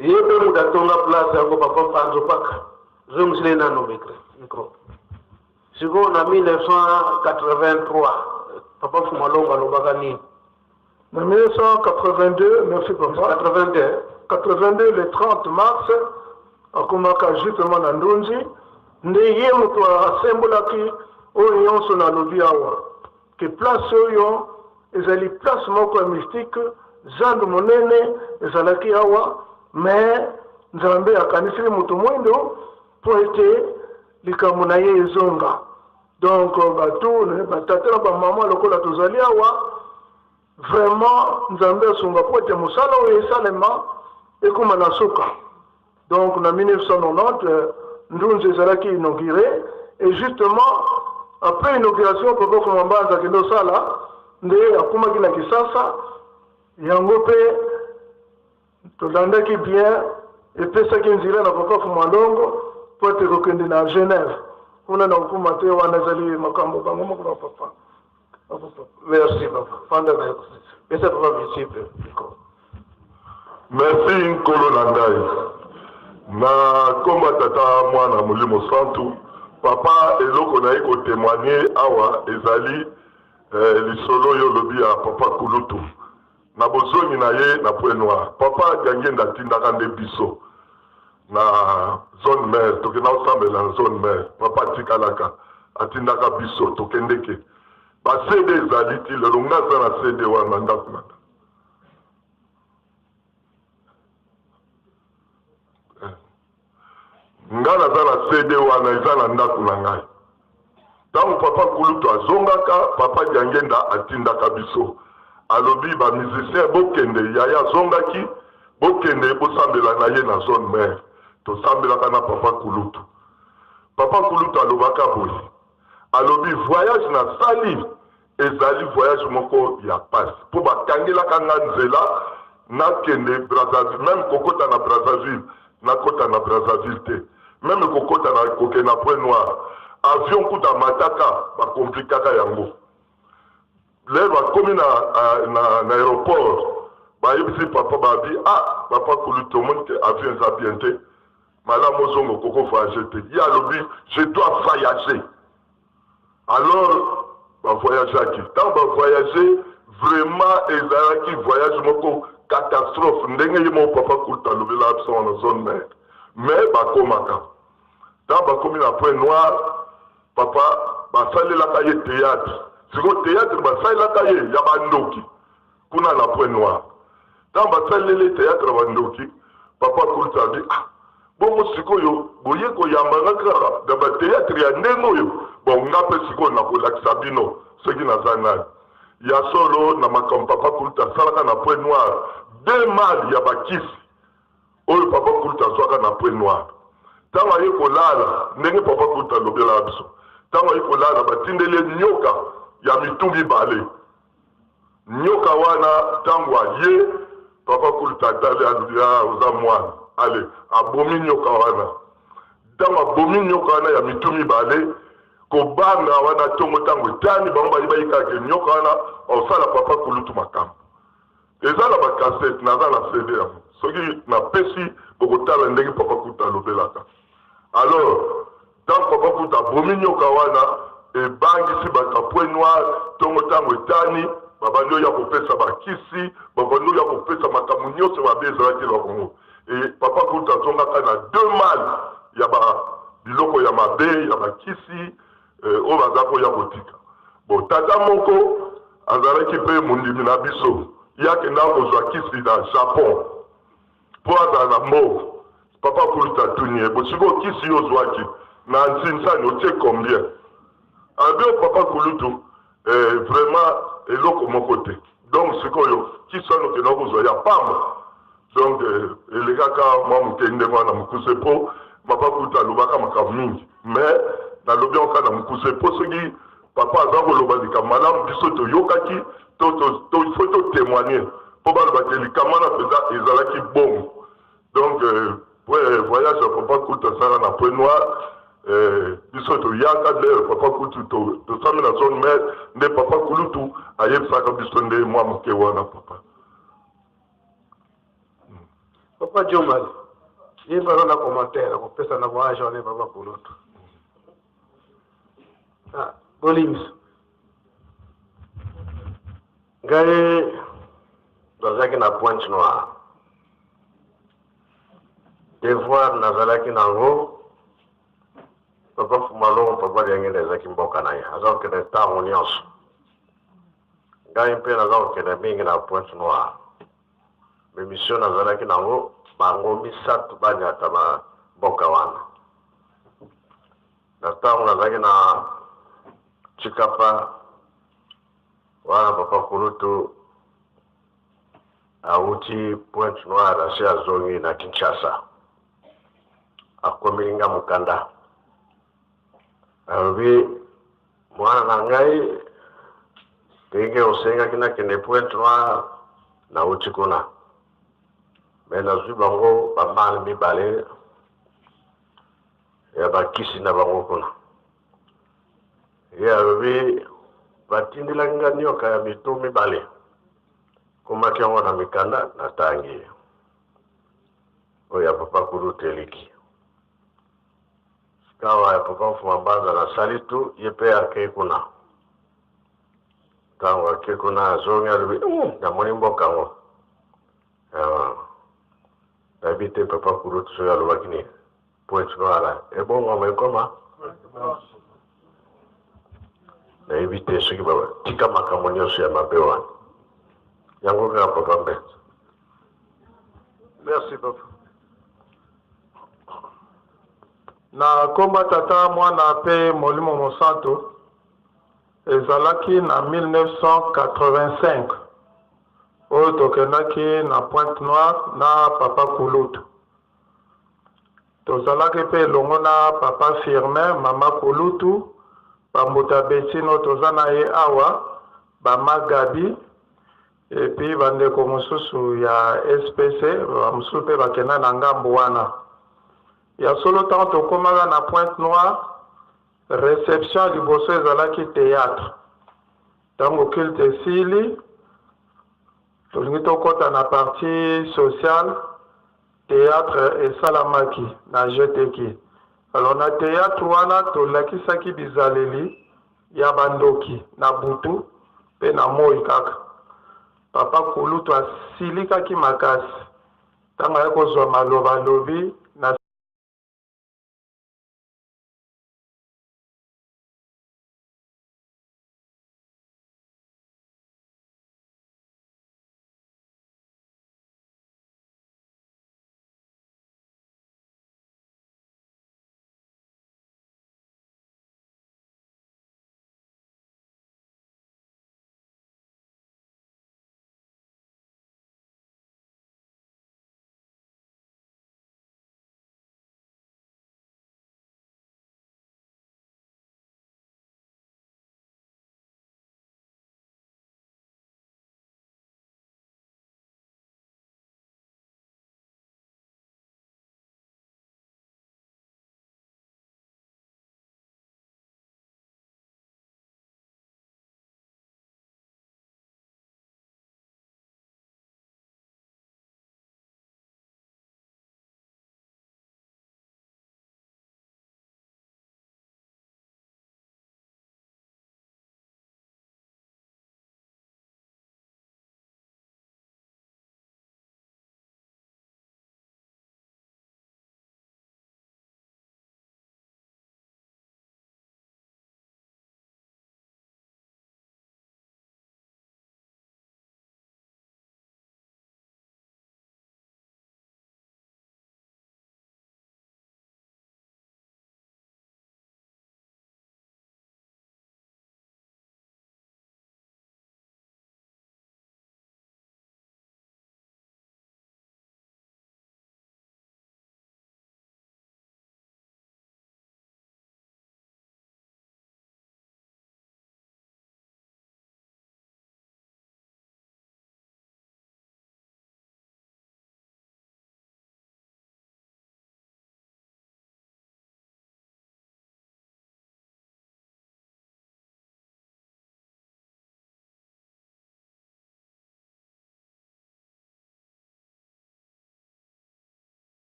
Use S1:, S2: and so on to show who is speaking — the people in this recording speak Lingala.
S1: Ye mpe moto atonga place yango papa Panzo Paka. Zongisela ye nano micro. Sikoyo na 1983 papa Fumalongo alobaka nini?
S2: Na 1982, merci papa.
S1: 82.
S2: 82 le 30 mars akomaka justement na Ndunzi nde ye moto asembolaki oyo nyonso nalobi awa ke place oyo ezali place moko ya mystique, zando monene ezalaki awa, mais Nzambe akaniseli moto mwindo mpo ete likambo na ye ezonga. Donc bato batata na bamama lokola tozali awa, vraiment Nzambe asunga mpo ete mosala oyo esalema ekoma na suka. Donc na 1990 Ndunzi ezalaki inauguré et justement après inauguration papa Fuma Mbanza akende osala nde akomaki na Kisasa yango mpe tolandaki bien epesaki nzela na papa Fuma Longo mpo ete kokende na Genève kuna na kokoma te wana ezali makambo bango moko ba papa.
S1: Merci papa. Fanda na yo. Pesa papa multiple.
S3: Merci nkolo na ngai. Na komba tata mwana molimo santu papa eloko naye ko temoigner awa ezali eh, lisolo oyo olobi ya papa kulutu na bozongi na ye na point noir papa Diangienda atindaka nde biso na zone mère tokenda kosambela na zone mère papa atikalaka atindaka biso tokendeke ba CD ezali ti lelo nga aza na CD wana na ndako na nga eh. Nga naza na CD wana eza na ndako na ngai tango papa kulutu azongaka papa Diangenda atindaka biso alobi ba musiciens bokende yaya azongaki bokende bosambela na ye na zone mère tosambelaka na papa kulutu papa kulutu alobaka boye alobi voyage nasali Ezali voyage moko ya pasi po bakangelaka nga nzela nakende Brazzaville meme kokota na Brazzaville nakota na Brazzaville te meme kokota na kokende na Point Noir avion kutu amataka ba complikaka yango lere bakomi na, na, na aeroport bayebisi papa babi ah papa kulutu omoni te avion eza bien te malamu ozonga okoko voyage te ye alobi je dois voyager. Alors ba voyageaki, tango ba voyage vraiment ezalaki voyage moko catastrophe ndenge ye moko papa Kulta alobelaka biso na zone mère mais bakomaka tango bakomi na point noir papa basalelaka ye théâtre sikoyo théâtre basalelaka ye ya bandoki kuna na point noir ntango basaleli théâtre ya bandoki papa kulta abi ah bongo sikoyo boye koyamba nga kaka na bateatre ya ndenge oyo bon nga mpe sikoyo nakolakisa bino soki naza nani ya solo na makambo papa kulta asalaka na point noir de mal ya bakisi oyo papa kulta azwaka na point noir ntango aye kolala ndenge papa kulta alobelaka biso ntango aye kolala batindeli ye nyoka ya mitu mibale Nyoka wana tango aye papa kulutu atali alobi ah oza mwana ale abomi nyoka wana tango abomi nyoka wana ya mitu mibale kobanga wana tongo tango etani bango bayebaki kaka ke nyoka wana osala papa kulutu makambo eza na bakasete naza na cd yango soki napesi bokotala ndenge papa kulutu alobelaka Alors tango papa kutu abomi nyoka wana ebangisi bato ya point noir tongo tango etani babandi oya kopesa bakisi babandi oya kopesa makambo nyonso mabe ezalaki na Congo e papa kutu azongaka na deux mal ya ba biloko ya mabe ya bakisi eh, oyo baza koya kotika bo tata moko azalaki mpe mondimi na biso ye akendaka kozwa kisi na Japon mpo azala na mbongo papa kulutu atuni ye bo sikoyo kisi yo ozwaki na nsinsani otie combien abi o papa kulutu eh, vraiment eloko moko te donc sikoyo kisi wana okenda kozwa ya pamba donc eh, elekaka mwa moke ndenge wana mokuse mpo papa kulutu alobaka makambo mingi mais nalobi yango kaka na mokuse mpo soki Papa aza koloba likambo malamu biso toyokaki to to il faut to temoigner po baloba ke likambo wana mpenza ezalaki bongo donc euh, voyage ya papa kutu asala na point noir euh, biso toyaka lere papa kutu tosami na zone mare nde papa kulutu ayebisaka biso nde mwa moke wana papa.
S1: Papa Jomali, ye mpe aza na commentaire akopesa na voyage wana papa kulutu. Ah, bolimbisa.
S4: Ngai nazalaki na Pointe Noire. Devoir nazalaki nango, papa Fumalongo, papa Diangenda ezalaki mboka na ye, aza kokende ntango nyonso. Ngai mpe naza kokende mingi na Pointe Noire. Mais mission nazalaki nango, bango misato banyata ba mboka wana. Na ntango nazalaki na Tshikapa wana, papa kulutu awuti Pointe Noire, asi azongi na Kinshasa, akomeli nga mokanda, alobi: "Mwana na ngai, ndenge osengaki nakende Pointe Noire, nauti kuna, me nazwi bango bamale mibale ya bakisi na bango kuna." Ye alobi: "Batindelaki nga nioka ya mito mibale, komaki yango na mikanda, natangi oyo ya papa kulutu eliki kawa ya papa Mfuma Mbanza, nasali tu." Ye mpe akei kuna. Ntango akei kuna, azongi, alobi: "Namoni mboka yango." Nayebi te papa kulutu soki alobaki nini. Pointe Noire ebongama ekoma, nayebi te soki tika makambo nyonso ya mabe wana, yango kaka, papa Mbenza.
S1: Merci, papa.
S2: Na nkombo Tata, Mwana mpe Molimo Mosantu, ezalaki na 1985 oyo tokendaki na Pointe Noire na papa kulutu. Tozalaki mpe elongo na papa Firmin, mama kulutu, bambuta Betino, toza na ye awa, bama Gabi, et puis bandeko mosusu ya SPC, bamosusu mpe bakenda na ngambu wana. Ya solo, ntango tokomaka na Pointe Noire, réception ya liboso ezalaki théâtre. Ntango culte esili, tolingi tokɔta na partie sociale, théâtre esalamaki na GTK. Alors na théâtre wana, tolakisaki bizaleli ya bandoki na butu mpe na moi kaka. Papa kulutu asilikaki makasi. Ntango aye kozwa maloba, alobi: